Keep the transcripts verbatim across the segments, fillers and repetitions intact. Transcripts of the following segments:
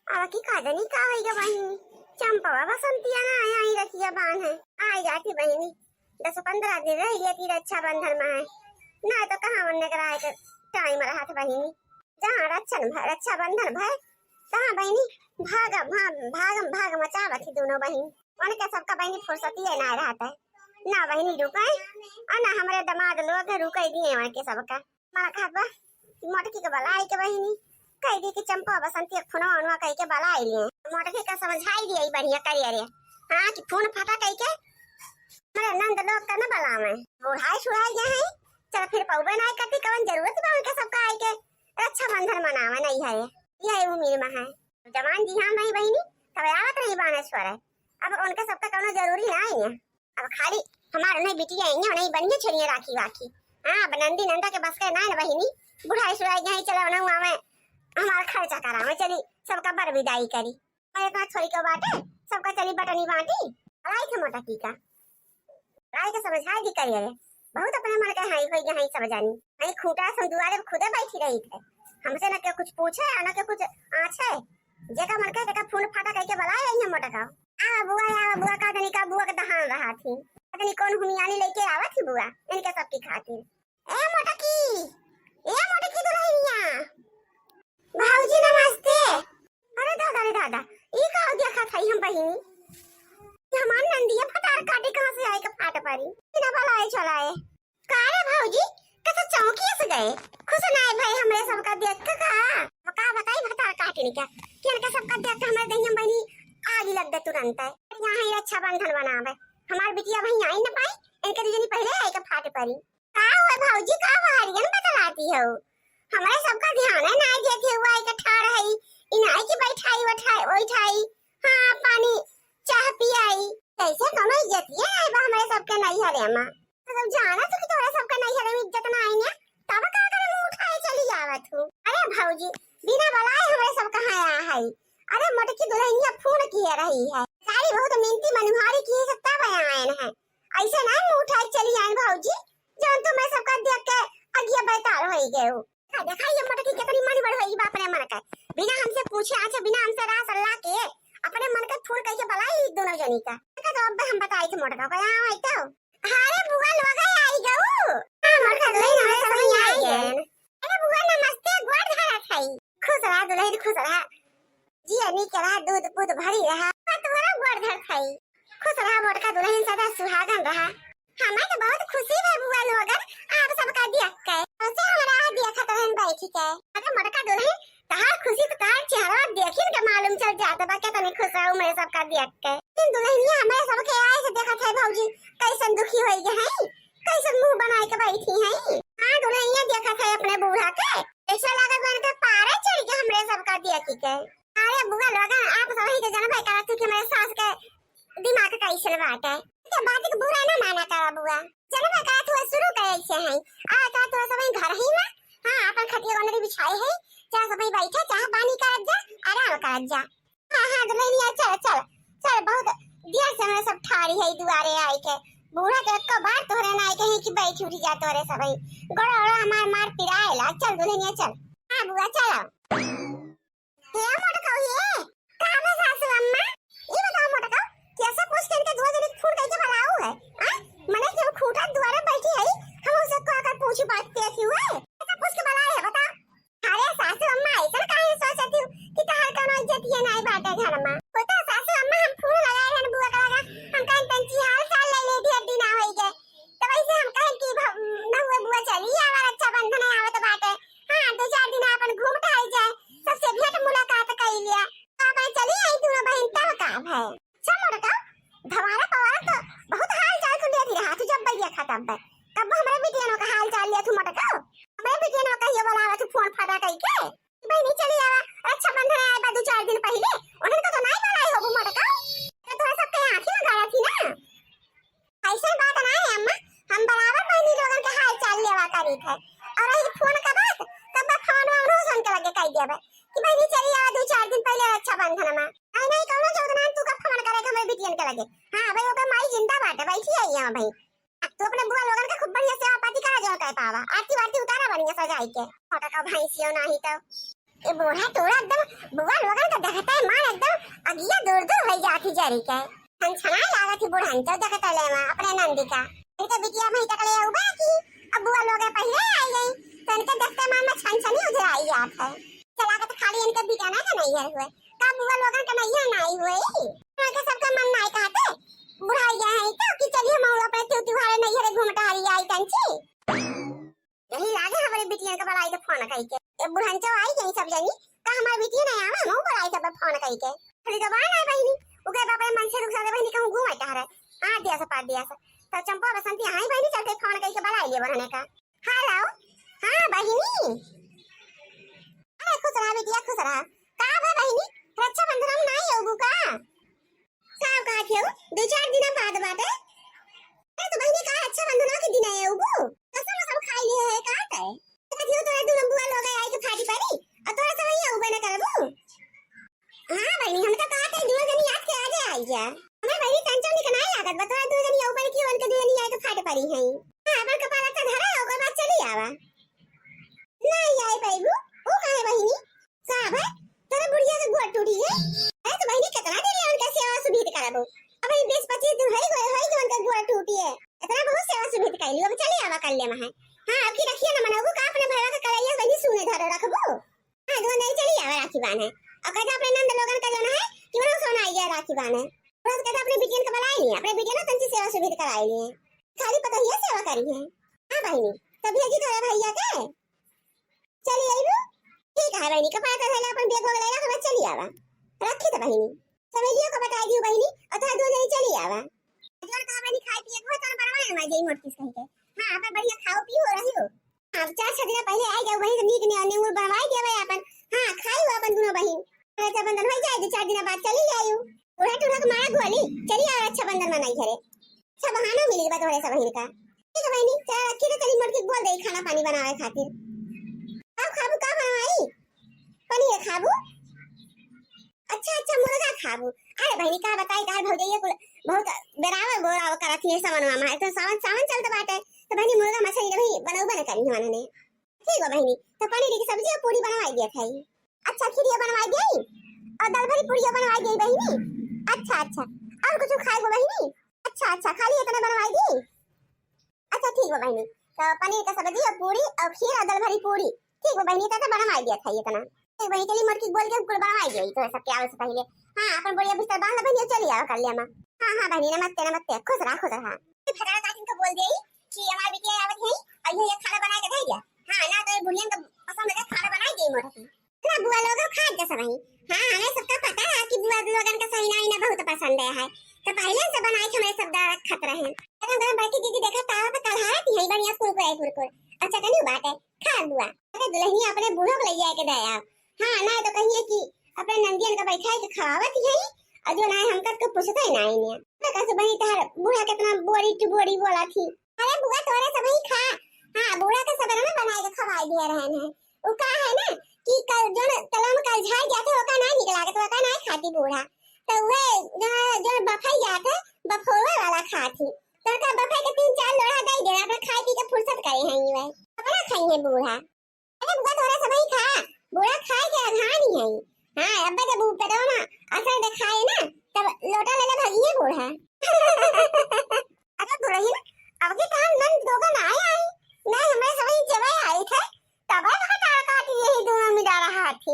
अब की का जानी का होइगा बहिनी, चंपवा बसंतिया ना आया ही रखिया बांध है, आई जाती बहिनी, दस पन्द्रह दिन रह गया थी रक्षाबंधन में है, ना तो कहाँ उनने कराए के टाइम रहा था बहिनी। जहाँ रक्षण भ-, रक्षाबंधन भय, तहाँ बहिनी भाग, भा-, भाग, भाग मचावत ही दोनों बहिन। उनके सबका बहिनी फुर्सतिये ना रहत है, ना बहिनी रुके, और ना हमरे दामाद लोग रुके दिए उनके सबका। मन कहत बा कि मोटकी के बलाई के बहिनी, कह दी कि चंपा बसंती के फोनवा उनवा कह के बलाई लिए। मोटकी का समझाई दिए बढ़िया करिए रे। हाँ, कि फोन फटा कह के हमरे नंद लोग का न बलावे। बुढ़ाई सुढ़ाई गए हैं, चल फिर पौबे ना करती, कवन जरूरत बा उनके सबका आई के रक्षाबंधन मनावे नहीं है। यही उम्र में है। जवान जिहान रही बहिनी, तब आवत रही बानेश्वर है। अब उनके सबका कौनो जरूरी नहीं है। अब खाली हमार उन्हें बिटिया आई है, उन्हें बढ़िया छेड़िया राखी वाखी। हाँ, अब नंदी नंदा के बस के ना न बहिनी, बुढ़ाई सुढ़ाई गए, चला उन्हें आवे, हमार खर्चा करावे, चली सबका बर विदाई करी। और इतना छोरी के बाटे, सबका चली बटनी बांटी। लाई थे मोटकी का, लाई के समझा दी करिए रे। बहुत अपने मन के हाई होई गए, हाई सब जानी। हाई खूंटा से हम दुआरे पे खुदे बैठी रही थे। हमसे न के कुछ पूछे, और न के कुछ आछे। जेका मन के, तेका फोन फाटा कह के बुलाए रही है मोटका। आवा बुआ, आवा बुआ, का तनी का बुआ के दहान रहा थी। का तनी कौन हुमियानी लेके आवा थी बुआ, इनके सबकी खातिर। ए मोटकी, ए मोटकी दुल्हनिया। भौजी नमस्ते। अरे दादा रे दादा, ई का देखत हई हम बहिनी? ई हमार नंदिया फटार काटे कहाँ से आए के फाट परी? बिना बुलाए चलाए। का रे भौजी, कस चौंकिस गए? खुश नाय भए हमरे सबका देख के का? अब का बताई भतार काटिन का, कि इनका सबका देख के हमरे दहिया बहिनी आगी लग गए तुरंत। यहाँ ही रक्षाबंधन बनावे। हमार बिटिया वहीं आई न पाई, इनके दू जनी पहिले आए के फाट परी। का हुआ भौजी, का बहरियन बतलाती हो? हमरे सबका ध्यान है, नाय देखे हुआ है कि ठाड़ है, ई नाय कि बैठाई, बैठाई, बैठाई, हाँ, पानी, चाह पियाई। कैसे कौनो इज्जतिये है बा हमरे सबके नैहरे में? तो जब जाना तो कि तोहरे सबके नैहरे में इज्जत ना आई ना, तब का करे मुंह उठाए चली आवत हूँ? अरे भौजी, बिना बुलाए हमरे सब कहाँ आया है? अरे मोटकी दुल्हनिया फोन किए रही है, सारी बहुत मिनती मनुहारी की है, तब आयन है। ऐसे ना मुंह उठाए चली आयन भौजी, जौन तुम्हें सबका देख के अगिया बैतार होई गए हो। देखा, देखा, ये मोटकी कितनी मन बढ़ होई बाप रे मन के। बिना हमसे पूछे, अच्छा, बिना हमसे राय सलाह के अपने मन के फोन कइके बुलाई दोनों जनी का। देखा तो अब हम बताई थे मोटका को, यहाँ आई तो। अरे बुआ लोग आई गऊ। हाँ, मोटका दुल्हन हमारे सब आई गए। अरे बुआ नमस्ते, गोड़ धरत हई। खुश रहा दुल्हन, खुश रहा। जिया नीक रहा, दूध पूत भरी रहा। हाँ, तुम्हारा गोड़ धरत हई। खुश रहा मोटका दुल्हन, सदा सुहागन रहा। हमें तो बहुत खुशी है बुआ लोगन, आप सबका देख के। वैसे हमरा देखत रहन बैठ के। अरे मोटका दुल्हन, तहार खुशी तो तहार चेहरा देखिन के मालूम चल जात बा, कितनी खुश है हमरे सबका देख के। लेकिन दुल्हनिया हमरे सबके आए से देखत है भौजी, कैसन दुखी होई गए हैं, कैसन मुंह बनाए के बैठी हैं। हाँ दुल्हनिया देखत है अपने बूढ़ा के, ऐसा लागत बा इनके पारे चढ़ के हमरे सबका देख के। अरे बुआ लोगन, आप सब ही के जनबे करत हो कि हमरे सास के दिमाग कैसन बाटे। के बात के बुरा ना माना करा बुआ। चलो बा, का तू शुरू करे से है। आ का तू सब घर ही में, हाँ, अपन खटिया ओनरी बिछाए है, चाहे सब बैठा, चाहे पानी करत जा, आराम करत जा। हाँ, हाँ, दुल्हनिया, चल, चल, चल, बहुत देर से हमरे सब ठाड़ी है दुआरे आए के। बूढ़ा के एको बार तोहरे ना आए के है कि बैठ उठ जा तोहरे सब। गोड़ा ओड़ा हमार मार पिराए ला। चल दुल्हनिया, चल। हाँ बुआ, चल। हे मोटकऊ, हे, का बा सासू अम्मा? ई बताओ मोटकऊ, कैसे पूछ के इनके दुआ जने फोन करके बुलाऊ है? आ? मने जब खूटा दुआरे बैठी है, हम उसे का कर पूछी बात देखी हुए? कैसे पूछ के बुलाए है, बता? अरे सासू अम्मा, ऐसा काहे सोचती हो कि तहार कोनो इज्जतिये नाई बाटे घर में? होता सासू अम्मा, हम फोन लगाए रहन बुआ का लगा, हम कहें तंची हाल चाल ले ले, ढेर दिन ना होई गए। तो वैसे हम कहें कि भ-, न हुए बुआ, चली आवा, रक्षाबंधन आवत बाटे। हाँ, दो चार दिन अपन घूम टहल जाए, सबसे भेंट मुलाकात कर लिया। तो अपन चली आई दोनों बहन, तब का भय? अच्छा मोटका, धवारा पवारा तो बहुत हाल चाल तू लेती रहा, तू जब बैठा खा तब। कब हमरे बिटियनों का हाल चाल लिया तू मोटका? हमरे बिटियनों का ये बोलावा तू फोन फाटा कई के? कि बहिनी चली आवा, रक्षाबंधन आए बा दो चार दिन पहले, उन्हन का तो नाई बुलाई होबू मोटका। तो तोहरे सबके आँखी में गड़ा थी ना। ऐसे बात ना है अम्मा, हम बराबर बहिनी लोगन के हाल चाल लेवा करी थे। और रही फोन का बात, तब मैं फोन में उन्हों सुन के लगे कह दिया बे कि बहिनी चली आवा दो चार दिन पहले रक्षाबंधन में। नहीं, नहीं, कौनो जरूरत ना तू का फोन करे के हमरे बिटियन के लगे। हाँ, भाई ओकर माई जिंदा बाटे, बैठी है यहाँ भाई। तू अपने बुआ लोगन के खूब बढ़िया सेवा पाती करा, जौन कह पावा। आरती वारती उतारा बढ़िया सजाई के। मोटका भैंसियो नाही तो। ए बूढ़ा टूरा एकदम बुआ लोगन के देखते ही तरीके। छनछनाए लागत ही बुढ़न तो देखत ले मा अपने नंदी का। इनके बिटिया में तक ले आऊ बा कि अब बुआ लोग पहिले आई गई, तो इनके देखते मन में छनछनी उजराई जात है। चला के तो खाली इनके बिटिया ना के नैहर हुए, का बुआ लोगन के नैहर ना आई हुए? इनके सबके मन ना कहते, बुढ़ाई गए हैं तो कि चलिए हम अपने त्यौ-, त्योहार नैहर घूम टहरी आई कंची। यही लागे हमरे बिटिया के बलाई के फोन कई के। ए बुढ़न चो आई गई सब जनी, का हमार बिटिया नहीं आवे, हम बलाई सब फोन कई के। खाली जबान है बहिनी, उके बापे मन से रुक सकते बहिनी, कहूँ घूम टहरे। हाँ, दिया से पार दिया से। तो चंपा बसंती, हाँ बहिनी, चलते फोन कई के बलाई लिए बुढ़ने का। हेलो, हाँ बहिनी। अरे खुश रहा बिटिया, खुश रहा। का बा बहिनी, रक्षाबंधन में नहीं अउबू का? का कहत हऊ? दो चार दिन बाद बाटे। अरे तो बहिनी का रक्षाबंधन के दिन है अउबू? कसम सब खाई लिए है का तय? कहत हऊ तोरे दुनो बुआ लोग आई के फाटी पड़ी, और तोरा सब ही अउबे न करबू। हाँ बहिनी, हम तो कहत है दुनो जनी आज के आजे आई जा। हमें बहिनी तंचो निक नहीं लागत, बतवा दुनो जनी अउबे की उनके दुनो जनी आई के फाटी पड़ी है। हाँ, अपन कपाल अच्छा धरा, ओकर बाद चली आवा। नहीं आई पाइबू, ओ काहे बहिनी? का भय? तोरा बुढ़िया के गोड़ टूटी है? अरे तो बहिनी, कितना दिन ले उनका सेवा सुभित करबो? अब ई बीस पच्चीस दिन होई गए, होई गए उनका गोड़ टूटी है। इतना बहुत सेवा सुभित कर लियो, अब चली आवा कर ले महे। हाँ, अब की रखिए न मनबू का अपने भैया के कलैया बहिनी सुने धरे रखबू? हाँ, दुआ नहीं चली आवा राखी बांधे। और कहते अपने नंद लोगन का जाना है कि वो सोना आई है राखी बांधे। बस कहते अपने बिटियन का बुलाई लिए, अपने बिटियन का तंची सेवा सुभित कराई लिए। खाली पतोहिया सेवा करी है। हाँ बहिनी, तब भेजी तोरा भैया के। चली अइबू? ठीक है बहिनी, कपड़ा तो धइले अपन बैग वैग लइला, तो बस चली आवा। रखी तो बहिनी, चमेलियो को बताई दियो बहिनी, और तोहरा दुनो जनी चली आवा। जोन कहा बहिनी खाए पिए को, तोरा बनवाए ना जाई मोटकीस कहीं के। हाँ, अपन बढ़िया खाओ पियो रहियो। हाँ, चार छह दिन पहले आई जाओ बहिनी, तो नीक ने नेउर बनवाई देवे अपन। हाँ, खाई हो अपन दुनो बहिन। रक्षाबंधन हो जाए, दो चार दिन बाद चली जाइयो। बूढ़ा टूढ़ा के मारा गोली, चली आवा रक्षाबंधन मनाई घरे। अच्छा बहाना मिली बा तोहरे सब बहिन का। ठीक है बहिनी, चला रखी तो चली मोटकी बोल दे खाना पानी बनावे खातिर। का खाबू, का बनवाई? पनीर खाबू? अच्छा अच्छा, मुर्गा खाबू। अरे बहिनी का बताई, तार भौजैया कुल बहुत बेरावे बोरावे करत ही सावनवा में। तो सावन, सावन चलत बाटे, तो बहिनी मुर्गा मछली रही बनौबे न करी हमारे ने। ठीक बा बहिनी, तो पनीर की सब्जी और पूरी बनवाई दिया था। अच्छा, खीरिया बनवाई दिया और दाल भरी पूरिया बनवाई दिया बहिनी। अच्छा अच्छा, और कुछ खाए बहिनी? अच्छा अच्छा, खाली इतना बनवाई दी। अच्छा ठीक बा बहिनी, तो पनीर का सब्जी और पूरी और खीर और दाल भरी पूरी। ठीक बा बहिनी, तो बनवाई दिया था इतना। ठीक बहिनी, चली मोटकी बोल के कुल बनवाई दिया तो सबके आवे से पहले। हाँ, अपन बोरिया बिस्तर बांध ले बहिनी, चली आवा कर लिया माँ। हाँ हाँ बहिनी, नमस्ते नमस्ते, खुश रहा खुश रहा। फटाफट काटिन को बोल दिया कि हमार बिटिया आवत है और ये, ये खाना बना के दे दिया। हाँ, ना तो ये बुढ़ियन का पसंद है खाना बनाई दे मोटकी। ना बुआ लोग खा जा सब ही। हाँ, हमें सबका पता है कि बुआ लोगन का सही ना, ना बहुत पसंद है, है। तो पहले से बनाई के हमें सब दाल खत रहे। गरम गरम बैठी दीदी देखा तावा पे कढ़ाई है, बढ़िया कुरकुरे कुरकुर। अच्छा कनी बात है, खा बुआ। अरे दुल्हनिया अपने बूढ़ा को ले जाके दे आओ। हाँ, ना तो कहिए कि अपने नंदियन का बैठा के खवावत ही है, और जो ना हमका तो पूछता ही ना इन्हें। तो कैसे बनी तार बूढ़ा कितना बोरी टू बोरी बोला थी। अरे बुआ तोरे सब ही खा। हाँ, बूढ़ा के सब ना बनाए के खवाई दिया रहन है। उ का है ना कि कल जो न तलम कल झाड़ जाते ओका ना निकला के तो ओका ना खाती बूढ़ा। तो वे जो, जो बफाई जाते बफोवे वाला खाती। तो का बफाई के तीन चार लोढ़ा दे दे, अपना खाए पी के फुर्सत करे हैं ये। अपना खाई है बूढ़ा। अरे बुआ तोरा सब ही खा, बूढ़ा खाए के अघान ही है। हाँ, अब्बे जब उ पेटवा में असर दिखाए ना, तब लोटा ले ले भागिए बूढ़ा। अरे दुल्हन, अब के काम नंद दोगन आए आई, नहीं हमें सब ही जब आई थे, तब तो तार काटी यही दोनों मिला रहा थी।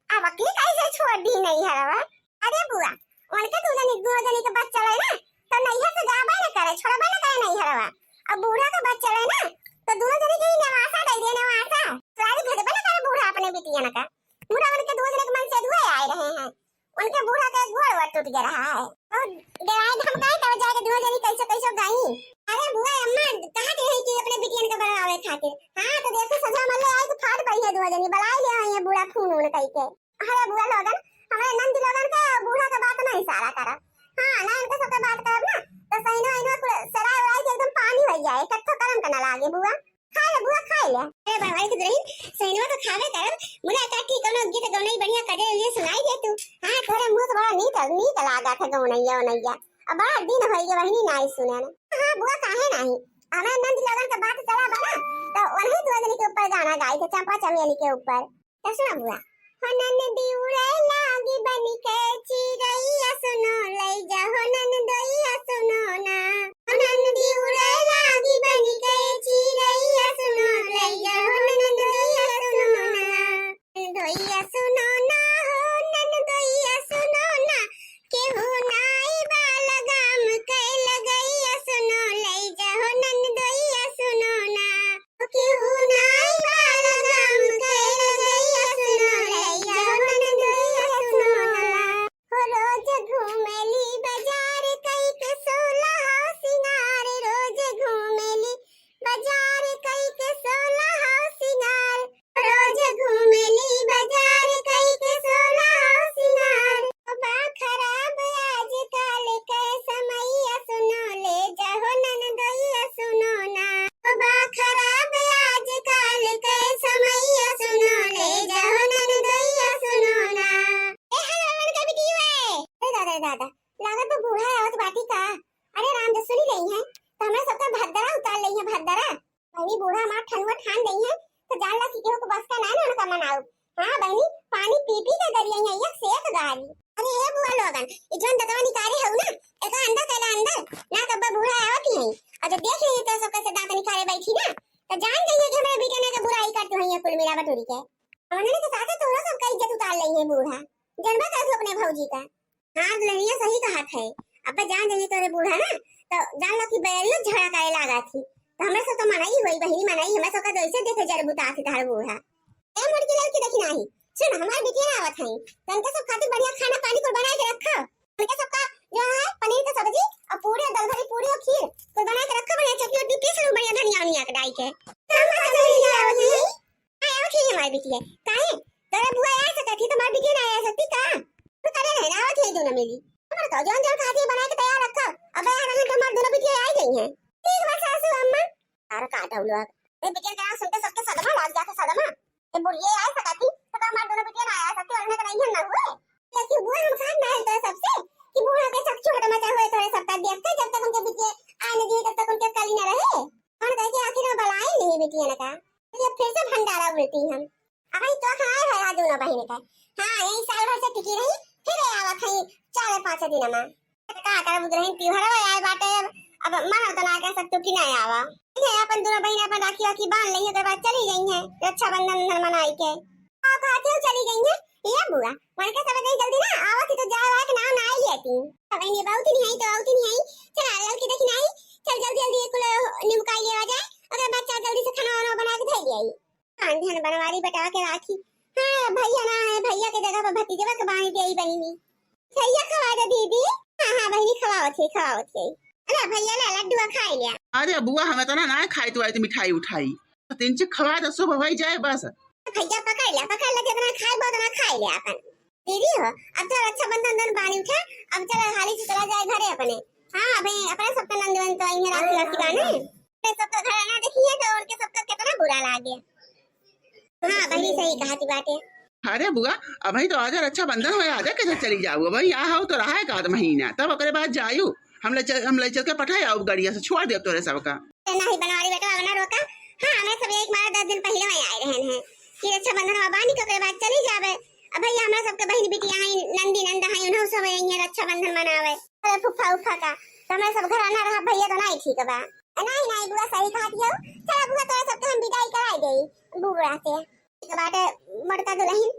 अब अकेले कैसे छोड़ दी नहीं हरवा? अरे बुआ, उनके दू जनी, दू जनी के बच्चा रहे ना, तो नैहर से जाबे न करे, छोड़बे न करे नैहरवा। अब बूढ़ा के बच्चा रहे ना, तो दोनों जनी के ही नवासा दे दे, नवासा। सारी भेजबे न करे बूढ़ा अपने बिटियन का। बूढ़ा उनके दू जनी के मन से दुए आए रहे हैं। उनके बूढ़ा के गोड़ वोड़ टूट गया रहा है। और डराए धमकाए तब जाके दू जनी कैसे कैसे गई। अरे बुआ अम्मा, कहा के है कि अपने बिटियन के बड़ावे खातिर। हाँ, तो देखो सजा मल्ले आए तो फाट पड़ी है दू जनी, बलाई ले आई है बूढ़ा खून उन कई के। अरे बुआ लोगन, हमारे नंद लोगन के बूढ़ा के बात नहीं सारा करा। हाँ, ना इनके सबके बात करब ना, तो सैनो इनो कुल सराय उराय के एकदम पानी हो जाए, कत्थो करम के ना लागे बुआ। खा ले बुआ, खा ले। अरे बाबा, एक रही, सैनो तो खावे करब, मुला काकी कोनो गीत गौनई बढ़िया करे लिए सुनाई दे तू। हाँ, तोरे मुंह से बड़ा नीक, नीक लागा था गौनैया, वनैया। अब बड़ा दिन हो गया बहिनी नाई सुने ना। हाँ बुआ, काहे नहीं? हमारे नंद लोगन के बात चला बना, तो वही दो जनी के ऊपर गाना गाई थे, चंपा चमेली के ऊपर। तो सुना बुआ। हो ननदी उड़े लागी बनी के चिरैया, सुनो लई दादा, लागत बा बूढ़ा आवत बाटी का? अरे राम, जो सुनी लई है, तो हमरा सबका भद्दरा उतार लई है, भद्दरा। वही बूढ़ा हमार ठनुआ ठान लई है, तो जान ला कि केहू के बस का नाय ना उनका मनाऊ। हाँ बहिनी, पानी पी पी के गरिया है, एक से एक गारी। अरे ए बुआ लोगन, ई जौन दतवा निकारे हऊ ना, एका अंदर कैला अंदर, ना तब बूढ़ा आवत ही है। और जब देख लई है तो सब कैसे दांत निकारे बैठी ना, तो जान जाइए कि हमारे बेटे ने के बुराई करती हुई है कुल मिला बटोरी के। हमने के साथ तोरा सबका इज्जत उतार लई है बूढ़ा, जनबा कर तू अपने भौजी का। हाँ, दुल्हनिया सही कहत है। अब जान जाइए तोरे बूढ़ा ना, तो जान ला कि बैरियो झगड़ा करे लागा थी। तो हमरा सब तो मनाई होई, बहिनी मनाई, हमरा सब का तो ऐसे देखे जर बुता थी तहर बूढ़ा। ए मोटकी लड़की देखी नाही, सुन, हमार बिटिया आवत है, तो उनके सब खातिर बढ़िया खाना पानी कुल बना के रखा। उनके सबका जो है पनीर का सब्जी और पूरी और दलभरी पूरी और खीर कुल बना के रखा, बढ़िया चटनी उटनी पीस लो, बढ़िया धनिया उनिया के डाई के। तो हम सब मिल के आवत है। हाँ, आवत ही हमारी बिटिया। काहे? तोरे बुआ आ सकत ही, तुम्हारी बिटिया ना आ सकती का? तो करे रहे ना, आवत ही दोनों मिली। हमारे तो जौन जौन खाती बना के तैयार रखा। अब यार हम तुम्हारे दोनों बिटिया आ गई हैं। ठीक बा सासू अम्मा। अरे का डौलुआ। ए बिटिया का नाम सुनते सबके सदमा लाग जाते, सदमा। ए बुढ़िया आ सकती, तो का हमारे दोनों बिटिया ना आ सकती, और इन्हें तो नहीं है ना हुए। लेकिन बुआ हम खात ना है तो सबसे कि बूढ़ा के सब छोट मचा हुए तोरे सबका देखते, जब तक उनके बिटिया आए न दिए तब तक उनके कली न रहे। हम कहे कि आखिर हम बलाए नहीं बिटिया न का। ये फिर से भंडारा उल्टी हम। अबही तो हाँ है आज दोनों बहिन का। हाँ, यही साल भर से टिकी रही, फिर ये आवत है चार पाँच दिन में। का करब दुल्हन, त्योहार आए बाटे, अब, अब मन तो ना कह सकते कि ना आवा। ये अपन दोनों बहिन अपन राखी वाखी बांध लेंगे, ओकर बाद चली जाई हैं रक्षाबंधन उंधन मनाई के। हाँ, कहते हो चली गई हैं। ये बुआ, मन के सब नहीं जल्दी ना आवत ही तो जाए वाए के नाम ना आई लेती। अब नहीं बहुत ही नहीं आई तो आउत ही नहीं आई। चल ललकी देखी नहीं, चल जल्दी जल्दी एक किलो निमकाई लेवा जाए, ओकर बाद चल जल्दी से खाना वाना बना के धई आई। कान ध्यान बनवारी बटा के राखी। हाँ, भैया ना है, भैया के जगह पर भतीजवा के बानी दे आई बहिनी। भैया खवा दे दीदी। हाँ, हाँ, बहिनी खवावत है, खवावत है। अरे भैया ला लड्डुआ खाई लिया। अरे बुआ, हम इतना ना खाई तो आई तो मिठाई उठाई। तो तीन चीज खवा दे, सुबह हो जाए बस। भैया पकड़ लिया, पकड़ लिया, जितना खाए बहुत ना खाई लिया अपन। दीदी हो, अब तो रक्षाबंधन दिन बानी उठे, अब चल हाली से चला जाए घरे अपने। हाँ, अबे अपने सबके नंदवन तो आई है राखी वाखी बाने। सबका घर ना देखिए तो उनके सबका कितना बुरा लागे। हाँ, बहिनी सही कहा थी बाटे। अरे बुआ, अबही तो आजा रक्षाबंधन होए, आजा कैसे चली जाऊ? अबही यहाँ हो तो रहा एक आध महीना, तब ओकरे बाद जायू। हम ले चल, हम ले चल के पठाए आऊ गड़िया से, छोड़ देब तोरे सबका। ए, नहीं बनवारी बेटा, अब ना रोका। हाँ, हमें सब एक मारा दस दिन पहले वहीं आए रहन हैं कि रक्षाबंधन में बानी के ओकरे बाद चली जाबे। अब भैया हमरा सबके बहिन बिटिया हैं, नंदी नंदा हैं, उन्हों सब यहीं रक्षाबंधन मनावे। अरे फुफा उफा का, तो हमारे सब घर आना रहा, भैया तो नहीं ठीक बा। नहीं, नहीं, बुआ सही कहा दियो। चला बुआ, तोरा सबके हम विदाई कराई देई बुआ से। ठीक बाटे, मोटका दुल्हन।